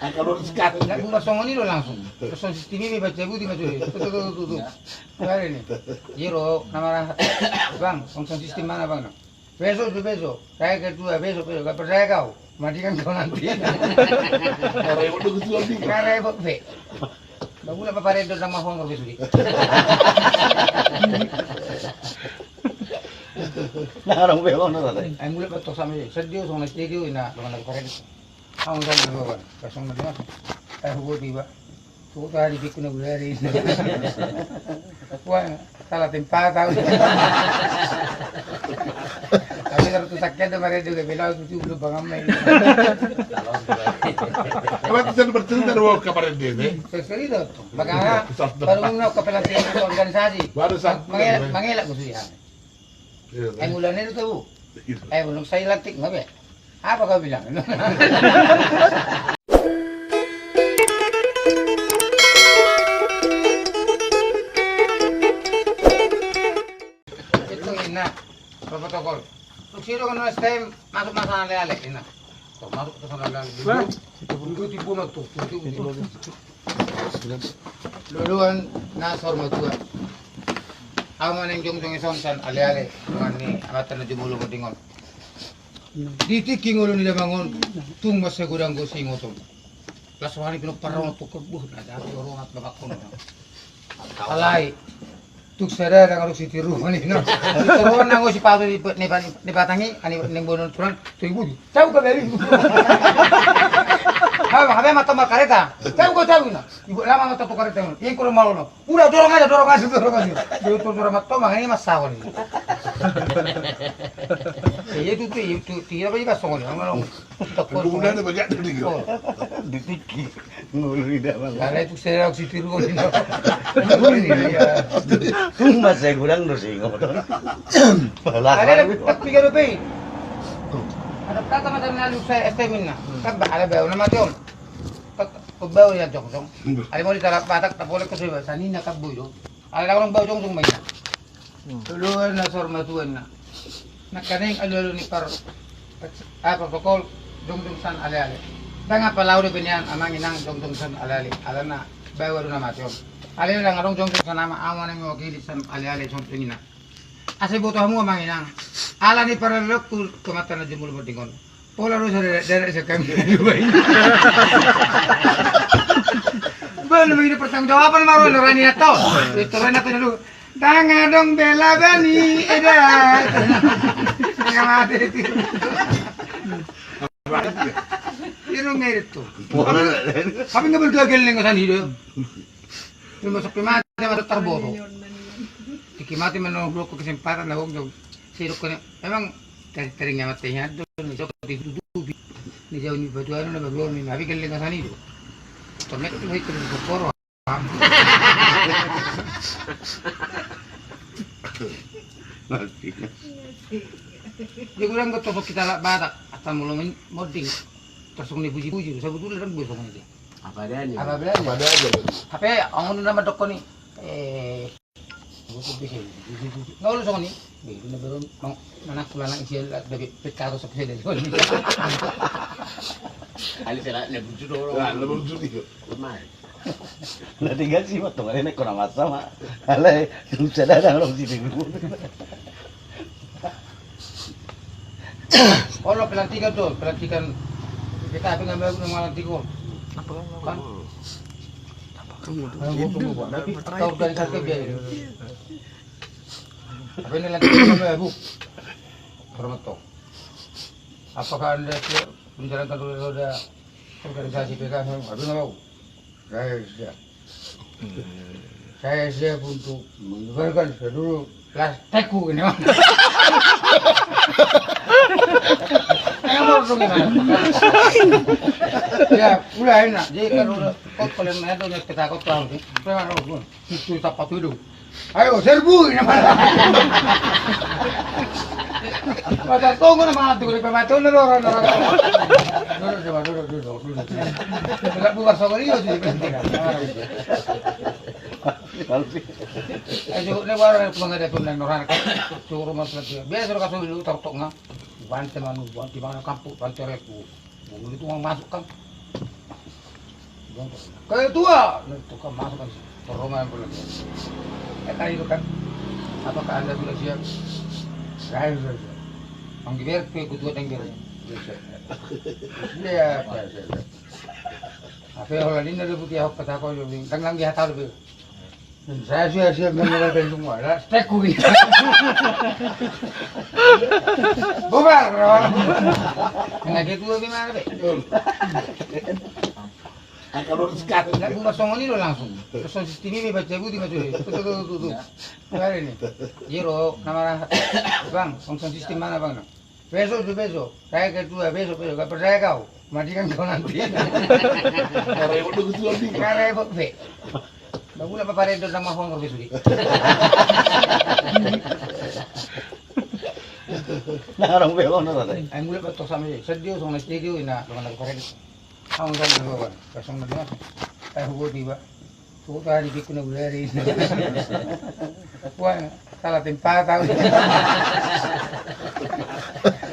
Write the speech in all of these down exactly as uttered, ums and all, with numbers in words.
Angka dua ratus kali. Lagu ma songon i do langsung. Terus sound system i baca budi ma sude. Tuh, tuh, tuh, tuh, tuh. Kemarin nih. Jero, nama lah. Bang, sound system mana, Bang? Besok tu besok. Saya ketua besok, besok. Gak percaya kau? Matikan kau nanti. Karena ibu dulu ketua juga. Karena ibu be. Bagus apa Pak Redo sama Hong Robi Sudi? Nah, orang be Hong Robi. Ai mulak betul sama dia. Sedih sama dia, dia nak dengan Pak Redo. Hong Robi Sudi. Kasong na dia. Eh, gue tiba. Tuh tadi bikin gue dari. Wah, salah tempat tahu. Tapi terus sakit ada Pak Redo juga bilang itu belum bangun main. Emang bisa bercerita dua ke Pak Redo ini? Sesuai itu. Makanya baru mengenal ke pelatihan organisasi. Baru satu. Mengelak, mengelak gue sudah. Iya, eh, kan? Mulanya itu tahu. Iya. Eh, belum saya lantik, nggak be? Apa kau bilang? Itu inna, protokol. Lu siro kan S T M masuk masa ale-ale, inna. Kau masuk ke sana ale-ale. Wah. Itu pun, itu pun waktu, itu, itu. Loloan na saur matua. Au ma naeng jongjong i son sian ale-ale, dongan ni amanta na jumolo mardingon. Di tingki ngolu ni damang on, tung mansai godang do siingoton. Las roha ni pinompar on, tung kebuh na jahat do roha na pinompar on. Alai tung sada ndang adong sitiruon i, no. Sitiruon nang on sipatu ni, ni, ni batang i, ani ni bonon turan, tu ibu. Tahu ka beri. Hape, hape ma tong markareta. Tahu ka tahu na. Ibu lama ma tong tu kareta. Yang kurang malu, no. Udah, dorong aja, dorong aja, dorong aja. Dia tuh dorong ma tong, makanya mas sahon. Ya itu tuh, itu tidak apa juga songon. Takut. Udah ada banyak tadi kok. Di tingki. Ngolu i damang. Karena itu saya harus ditiru. Ngolu i, iya. Tung mansai godang do siingoton. Ada, ada, tapi tiga rupiah. Ada kata mata na lu saya S T M inna. Kan ada bau nama John. Kau bau ya jongjong. Ada mau di Talak Batak, tak boleh ke sana. Sani na kabui do. Ada orang bau jongjong mainna. Loloan na saur matua inna. Nangkaning alualu ni par, ah, protokol, jongjong sian ale-ale. Ndang apa laho dope nian amang inang jongjong sian ale-ale. Alana baoa do na mate on. Alai ndang adong jongjong sian amang, au ma naeng mewakili sian ale-ale songon i inna. Asa iboto hamu amang inang. Ala ni parlelokku tu amanta na jumolo mardingon. Pola do sada daerah sekami. Bang, ini pertanggungjawaban baru rani atau. Itu rani atau dulu. Ndang adong bela bani eda. Setengah mati itu. Iro merit tu. Tapi nggak boleh gagal nih nggak sandi do. Cuma sampai mati sama tarboto. Tiki mati menunggu kesempatan lah wong jauh. Sidok kena emang teringat mati hado ni jauh di tutupi. Ni jauh ni batu anu na baru ni habis gagal nggak sandi do. Termek tu itu di Sokoro. Jadi kurang gue tosok kita lak Batak, asal mulu mending tosok ni puji-puji, sebetulnya kan gue songon i. Apa adanya. Apa adanya. Apa adanya. Apa ya, orang nama dokon ni. Eh, nggak lu songon i. Beda na baru, mang, mana aku lana isi lah, dari P K atau sepeda songon i. Ali sela, lebih jujur orang. Nah, lebih jujur itu. Lemah. Na tinggal si ma tong, ale na ingkon na masa ma. Ale, dung sada na adong sitiruon. Olo, pelantikan tu, pelantikan. Kita api ngambil aku nama pelantikan. Apa kan? Kan? Apa kan? Tahu dari kakek dia ini. Apa ini lagi? Apa ya, Bu? Hormat tong. Apakah Anda siap menjalankan roda organisasi P K H? Apa nggak mau? Saya siap. Saya siap untuk menyebarkan seluruh plastikku ini. Ayo, mau dong, gimana? Ya, udah enak. Jadi kalau udah, kok kalian ada, udah kita kok tahu sih. Saya nggak tahu, gua. Itu tak patuh itu. Ayo, serbu ini mana? Mata tunggu nama nanti gue pematuan dulu, orang, orang. Duduk, coba duduk, duduk, duduk. Enggak buka sama dia sih, penting kan. Eh, cukup nih, baru yang pengen ada pun yang orang. Suruh masuk lagi. Biasa orang kasih dulu, tok-tok, nggak? Bantu manu, bantu mana kampung, bantu repu. Mau itu mau masuk kan? Ketua! Nah, tukang masuk kan. Torong aja pulang. Eh, tadi itu kan. Apakah Anda sudah siap? Saya sudah siap. Bang Giber, ketua Bang Giber. Iya, siap. Apa ya, holan ini ada putih apa tak kau, Bang? Tang nang dia tahu, Bang. Saya sudah siap mendengarkan semua. Lah, stek ku ini. Bubar, bro. Nggak gitu, gimana, Bang? Angka lurus sekali. Nggak, gua songon i do langsung. Terus sound system i baca budi, baca budi. Tuh, tuh, tuh, tuh, tuh. Nggak ada nih. Jero, nama rahat. Bang, sound system mana, Bang? Besok tuh, besok. Saya ketua, besok, besok. Nggak percaya kau? Matikan kau nanti. Nggak repot tuh, ketua nih. Nggak repot, be. Bang, gua apa parendo nang mahonor besok, di. Nah, orang be honor ada. Ayo, mulai, Pak, tos sama aja. Sedio, sono sedio, nah, dengan aku parendo. Au nang dua kan, kosong na dua. Eh, hubo tiba. Tuh tadi bikin na bulari. Wah, salah tempat tau.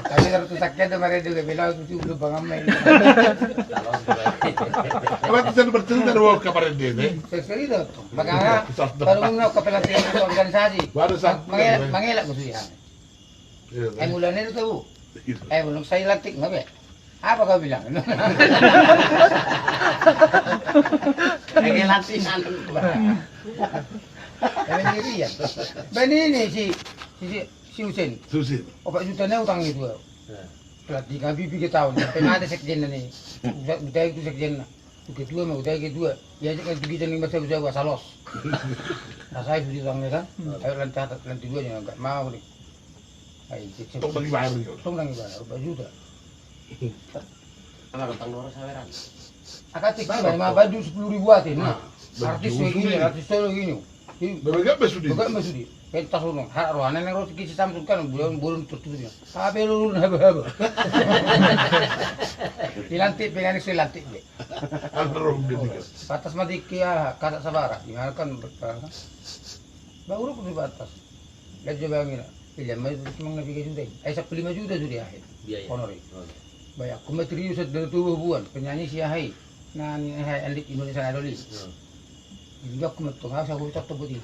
Tapi kalau tu sakit ada marah juga, bilang tu belum bangun main. Kalau tu saya bercerita dua kabar dia, deh. Sekali tu, makanya baru nak ke pelatihan organisasi. Baru satu. Mengelak, mengelak, maksudnya. Iya, eh, kan? Mulanya itu tahu. Iya. Eh, belum saya lantik, nggak, be? Apa kau bilang? Lagi latihan. Emang diri ya? Ben ini si, si, si, si Husin. Husin. Opat juta na utang itu. Ya. Pelatih kami pikir tahun. Sampai ada sekjen nih. Udah, udah itu sekjen. Ketua ma, udah ketua. Ya, kan begitu nih, masa usaha gua salos. Nah, saya sudah utang, ya kan? Hmm. Ayo, lantai atas, lantai dua, ya, nggak mau nih. Ai, cek, cek. Tong lagi bayar nih. Tong lagi bayar, empat juta. Anak tentang Nora saweran. Akati kan, ma baju sepuluh ribu ate, nah. Nah, artis baju ini, ini. Artis ini. Ini. Bebegan be sude. Bebegan be sude. Pentas ulang. Hak rohana nang roti kisi Samsung kan, bulan, bulan tertutup ya. Tapi lu haba-haba. Dilantik, pengen dilantik be. Almarhum dia tiga. Pantas mati kia, kada sabara. Gimana kan, baru pun di pantas. Lihat coba ngira. Pilihan mai cuma na tiga juta i. Eh, sappulu lima juta sude ahe. Biaya. Honor i. Oh, iya. Bayar. Aku mah serius, ada tubuh buan. Penyanyi si ahai. Nah, ni ahai, Andit Indonesia Idol i. Hmm. Jadi aku mah tuh, nggak usah aku cocok putih.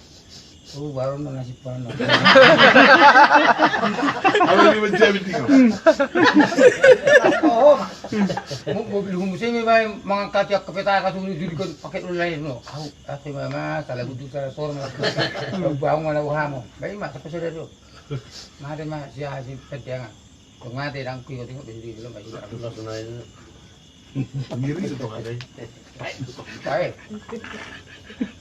Oh, baru na nasib panon. Apa dia menjawab itu? Oh, mo-, mobil humus ini, Bang, mengangkat ya ke peta, kasih dulu jurikan pakai dulu lain, no. Au, aku mama, salah butuh, salah sor, no. Bangun, mana wahamo. Baik, Mas, apa sudah tu? Mate ma, si Haji Pedengan. Tung mate, dang kuyo, tengok di sini, belum, Pak. Langsung aja. Ngiri itu, Pak. Baik.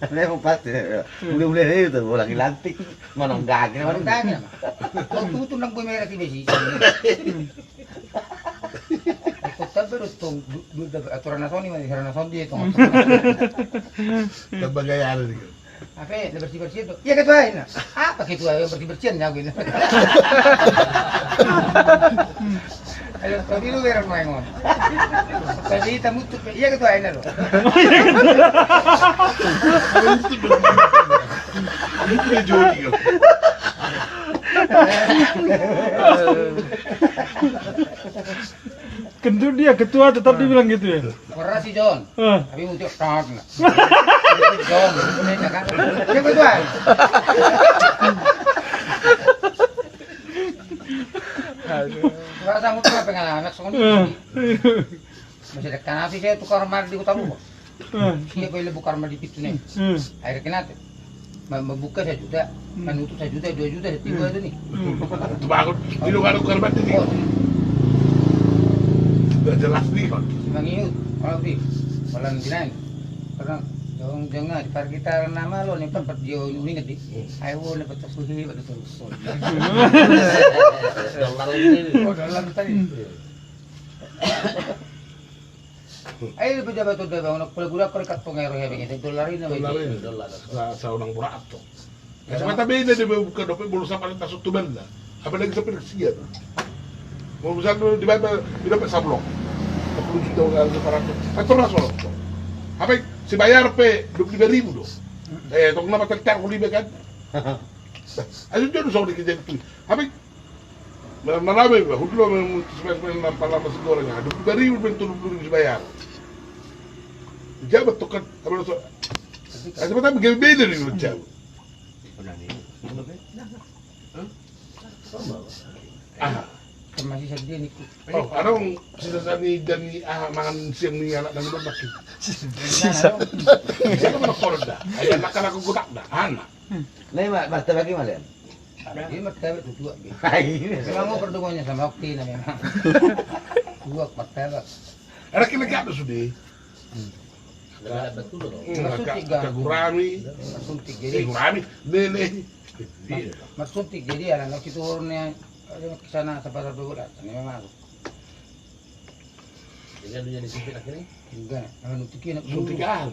Dia mau pas, ya. Udah, udah, itu, udah lantik. Mana enggak, mana enggak. Kau tuh, tuh, nang gue merah, tiba sih. Kau tak berus, tuh, du-, du-, aturan nasional, mana aturan nasional dia, tuh. Tambah gaya ada, nih. Apa, na bersih-bersih tu? Iya, ketua aina. Apa ketua yang bersih-bersihan, ya, gini? Ayo, tadi lu beres main, Mon. Tadi tamu tu, iya, ketua aina lu. Itu dia jodi, ya. Kentut dia, ketua tetap dibilang gitu ya? Keras sih, John. Eh. Tapi untuk start, nah. John, ini kan. Dia ketua. Aduh. Gua sanggup apa dengan anak sekolah. Eh. Masih ada kan, apa sih, saya tukar mandi di Kota Lumo. Hmm. Dia boleh buka rumah di pintu nih. Hmm. Akhirnya kenapa? Ma-, membuka sajuta, hmm, menutup sajuta, dua juta, setiap bulan itu nih. Hmm. Itu bangun. Itu kan tukar mandi nih. Oh. Udah jelas nih, Bang. Si Bang Iut, kalau di Balan Binain. Pernah, jong, jong, di parkir nama lo nih, tempat dia uninget di. Hmm. Ayo, nih, betul suhi, betul suhi. Dalam ini. Oh, dalam tadi. Hmm. Ai pejabat on da, Bang, na pala gula kor ikat pengero hebe gitu, dolar ini. Dolar ini. Dolar. Sa-, saunang borat tu. Ya, sama tabe ini dia buka dope, bolu sapa na tasuk tu banda. Apalagi sampai sian. Mau misalnya di banda, di dope sablok. Sepuluh juta udah ada seratus. Kan terus orang tu. Apa si bayar pe dua puluh lima ribu do. Eh, tong nama tercar kulibe kan. Ayo jadi soal dikejar tu. Apa Malam, malam, Iba. Hudu lo, main mutus, main, main, main, malam, nasi goreng. Aduh, tiga ribu, main tujuh puluh ribu dibayar. Jabat tu kan, apa tu? Asa mata beda-beda ni macam. Aha. Masih sedih ni. Oh, adong sisa sani dan ni aha mangan siang ni anak dan anak. Sisa. Sisa mana kolda? Ada anak-anak kotak dah, anak. Nah, ma-, martabak i ma, Lean? Martabak tu tuak be. Memang mau pertemuannya sama Okti na memang. Tuak martabak. Ada kira-kira tu sudah. Marsuntik ga? Ka gurami. Marsuntik jadi. Eh, gurami. Lele. Marsuntik jadi anak Okti tu horne. Ada ke sana sepatar dua belas. Ini memang. Jadi anu jadi suntik akhirnya? Enggak, anu tiki nak suntik ah.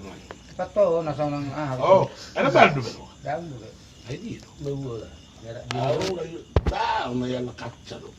Pato na sama ah. Oh, ada baru dulu. Daun dulu. Ini itu. Dua lah. Tahu lah, tahu lah yang kaca tu.